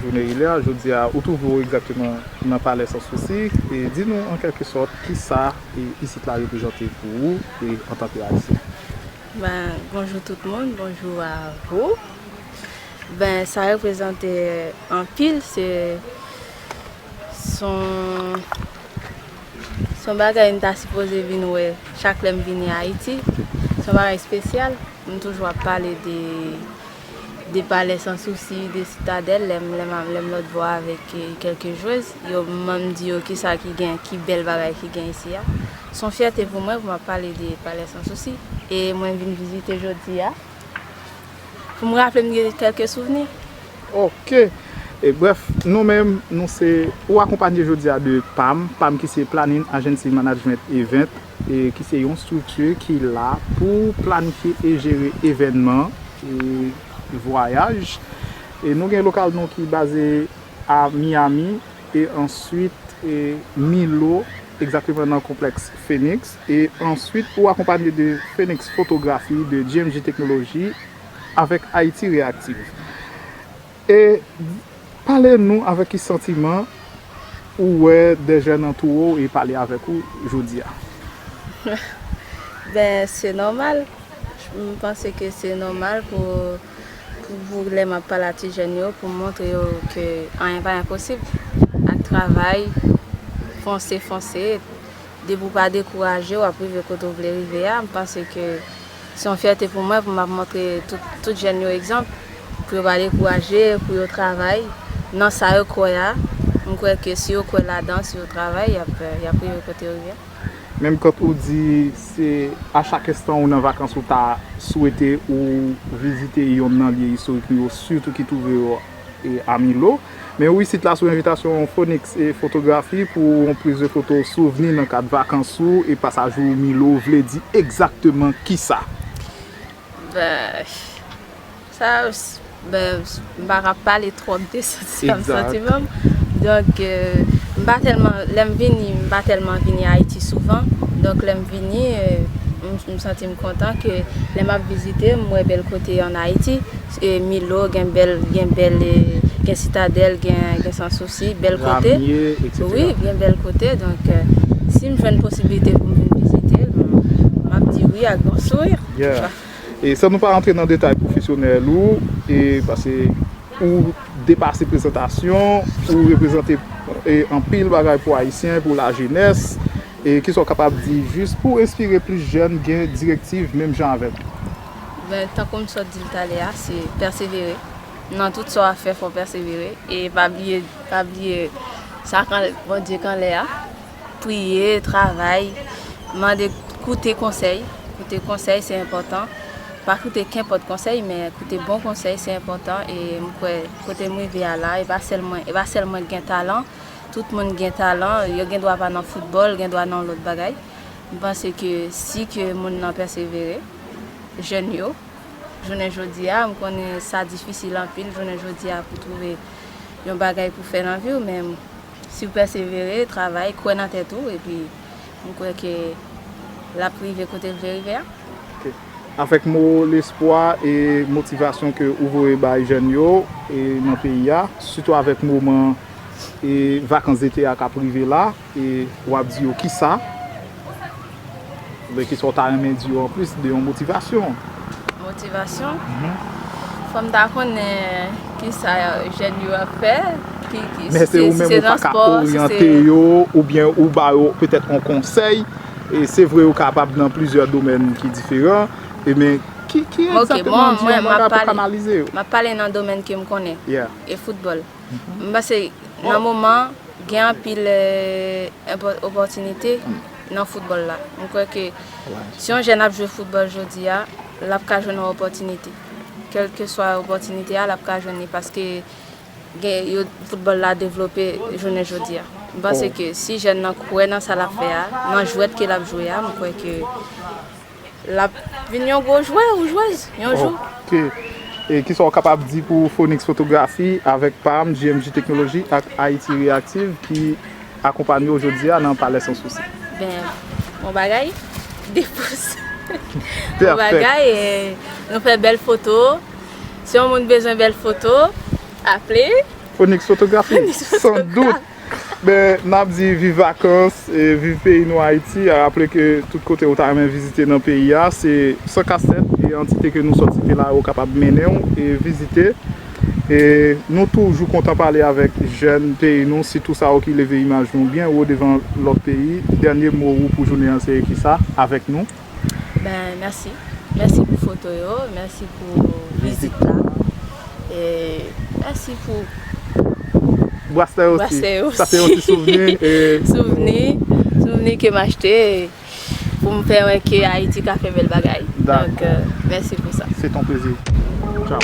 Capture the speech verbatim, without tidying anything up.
Jounen Ilè, jodi a, ou twouve w egzakteman nan Palè Sans Souci. E di nou, an kèlke sòt, kisa e isit la reprezante pou ou e antanke Ayisyen? Ben, bonjou tout moun, bonjou a vou. Ben, sa reprezante anpil, se son son bagay m ta sipoze vin wè chak lè m vini Ayiti. Son bagay espesyal. M toujou ap pale de de Palè Sans Souci, de Sitadèl, lè m lè m lòt bò avèk kèlke jwèz, yo m di yo kisa ki gen, ki bèl bagay ki gen isi a. Se yon fyète pou mwen pou m ap pale de Palè Sans Souci. E mwen vin vizite jodi a pou m raple m de kèlke souvni. Ok. E brèf, nou menm, nou se, ou akonpanye jodi a de PAM, PAM ki se Planning Agency Management Event, e ki se yon estrikti ki la pou planifye e jere evènman e vwayaj. E nou gen lokal nou ki baze a Miami e answit e Milo, egzakteman nan konplèks Phoenix. E answit, ou akonpanye de Phoenix Photography, de G M G Technology, avèk Haïti Réactive. E pale nou avèk ki santiman ou wè de jèn antoure w e pale avèk ou jodi a? Ben, se nòmal. M panse ke se nòmal pou, pou, pou lè m ap pale a ti jèn yo, pou m montre yo ke anyen pa enposib. Ak travay, fonse, fonse. Depi w pa dekouraje, w ap rive kote w vle rive a. M panse ke se yon fyète pou mwen pou m ap montre tout, tout jèn yo egzanp, pou yo pa dekouraje, pou yo travay nan sa yo kwè a. M kwè ke si yo kwè ladan, si yo travay, y ap, y ap rive kote yo rive a. Menm kan ou di se a chak enstan ou nan vakans ou ta swete ou vizite yonn nan lye istorik nou yo, sitou ki twouve yo e a Milo. Men ou isit la sou envitasyon Phoenix e Photography pou yon priz de foto souvni nan kad vakans ou e pasaj ou Milo vle di egzakteman kisa? Ben, sa, ben, m pa ka pale twòp de santi-, santiman m. Donk, euh, m pa tèlman, lè m vini, m pa tèlman vini Ayiti souvan. Donk, lè m vini, euh, m, m santi m kontan ke lè m ap vizite, m wè bèl kote ann Ayiti. E Milo gen bèl, gen bèl, e, gen Sitadèl, gen, gen Sans Souci, bèl kote. Wi, gen bèl kote. Donk, euh, si m jwenn posiblite pou m vin vizite l, m, m ap di wi ak bon souri. E san nou pa rantre nan detay pwofesyonèl ou, e paske ou depase prezantasyon, ou reprezante e, anpil bagay pou Ayisyen, pou lajenès, e kisa w kapab di jis pou enspire plis jèn gen direktiv menm jan avèk ou? Ben, tankou m sot di l talè a, se pèsevere. Nan tout sa w ap fè, fò w pèsevere. E pa bliye, pa bliye sa kan, Bondye kanlè a. Priye, travay, mande, koute konsèy. Koute konsèy, se enpòtan. Pa koute kenpòt konsèy, men koute bon konsèy, se enpòtan. E m kwè, kote m rive a la, e pa sèl mwen, e pa sèl mwen k gen talan. Tout moun gen talan. Yo gen dwa pa nan foutbòl, gen dwa nan lòt bagay. M panse ke si ke moun nan pèsevere, jèn yo, jounen jodi a, m konnen sa difisil anpil, jounen jodi a, pou twouve yon bagay pou fè nan vi w, men si w pèsevere, travay, kwè nan tèt ou, epi m kwè ke l ap rive kote l vle rive a. Ok. Avèk mo lespwa e motivasyon ke ou voye bay jèn yo e nan peyi a, sitou avèk moman e vakans dete a k ap rive la, e w ap di yo kisa? Oubyen kisa w ta renmen di yo anplis de yon motivasyon? Motivasyon? Fò m ta konnen kisa jèn yo ap fè, ki, ki, si se transpò, si se... Men èske ou menm ou pa ka oryante yo, oubyen ou ba yo petèt yon konsèy? E se vre ou kapab nan plizyè domèn ki diferan, e men ki, ki egzakteman di yon bagay pou kanalize yo? M ap pale nan domèn ke m konnen, e foutbòl. M panse nan moman, gen anpil, eh, enpò-, opòtinite nan foutbòl la. M kwè ke si yon jèn ap jwe foutbòl jodi a, l ap ka jwenn yon opòtinite. Kèlkeswa opòtinite a, l ap ka jwenn li paske gen, yo, foutbòl la devlope jounen jodi a. M panse ke si jèn nan kwè nan sa l ap fè a, nan jwèt ke l ap jwe a, m kwè ke l ap vin yon gwo jwè ou jwèz yon jou. Ok. E kisa w kapab di pou Phoenix Fotografi avèk PAM, G M G Technology ak Haiti Reactive ki akonpanye w jodi a nan Palè Sans Souci? Ben, bon bagay, de pous. Bon bagay, e, nou fè bèl foto. Si yon moun bezwen bèl foto, aple. Onyx Fotografi, san dout. Ben, n ap di viv vakans, e viv peyi nou Ayiti. A raple ke tout kote ou ta renmen vizite nan peyi a, se san kasèt e antite ke nou sòti ke la yo kapab mennen w e vizite. E nou toujou kontan pale avèk jèn peyi nou, sitou sa yo ki leve imaj nou byen wo devan lòt peyi. Dènye mo ou pou jounen an se kisa avèk nou? Ben, mèsi. Mèsi pou foto yo, mèsi pou vizit la. E mèsi pou Brasle osi. Brasle osi. Sa se yon ti souvni. E souvni, souvni ke m achte pou m fè wè ke Ayiti ka fè bèl bagay. Dakò. Donk, euh, mèsi pou sa. C'est un plaisir. Ciao.